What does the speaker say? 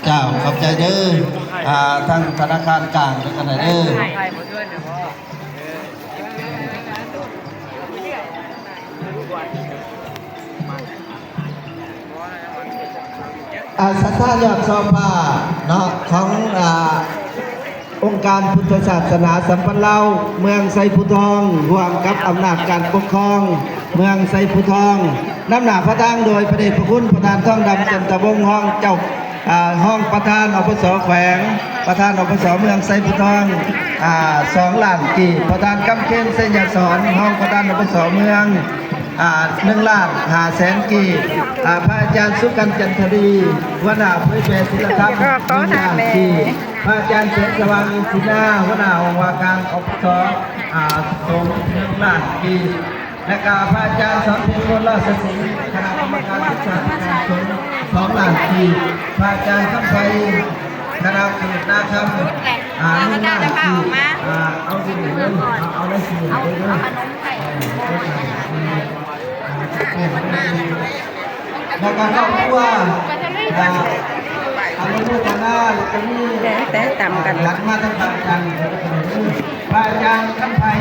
ເຈົ້າ ຂອບໃຈເດີ ອ່າ ທາງທະນາຄານກາງນຳກັນເດີ. ອ່າ ສັດທາຍອດຊອງຜ້າເນາະ ຂອງ ອ່າ ອົງການພຸດທະສາສະໜາສຳພັນລາວ ເມືອງໄຊພູທອງ ຮ່ວມກັບອຳນາດການປົກຄອງເມືອງໄຊພູທອງ ນຳໜ້າພະທາງໂດຍພະເດດພະຄຸນ ປະທານທອງດຳ ຈັນທະວົງ ຮອງເຈົ້າ ອ່າ ຮອງປະທານ ອປສ ແຂວງ, ປະທານ ອປສ ເມືອງໄຊພູທອງ ອ່າ ສອງລ້ານກີບ, ປະທານ ກຳເຄນ ໄຊຍະສອນ ຮອງປະທານ ອປສ ເມືອງ ອ່າ ໜຶ່ງລ້ານຫ້າແສນກີບ, ອ່າ ພະອາຈານ ສຸກັນ ຈັນທະດີ ຫົວໜ້າເຜີຍແຜ່ສິນລະທຳ ໜຶ່ງລ້ານກີບ, ພະອາຈານ ແສງສະຫວ່າງ ອິນສິນາ ຫົວໜ້າຫ້ອງວ່າການ ອປສ ອ່າ ສົງ ໜຶ່ງລ້ານກີບ ແລະກະພະອາຈານ ສອນເພັງ ໂນນລາຊະສີ ຄະນະກຳມະການສຶກສາທິການສົງ ສອງລ້ານກີບ, ພະອາຈານ ຄຳໄພ ຄະນະເຂດນາຄຳ ອ່າ ໜຶ່ງລ້ານກີບ ອ່າ ເອົາຢູ່ນີ້ເດີ ເອົາ ເອົາລາຍຊື່ເດີ ເອົາ ເອົາຂະໜົມໄປ ແລ້ວກໍຄອບຄົວ ອ່າ ອະນຸໂມທະນາ ແລ້ວກໍມີ ແຕ່ ແຕ່ຕຳກັນ ອ່າ ຫຼັງມາທາງຝັ່ງຈັນ ພະອາຈານຄຳໄພ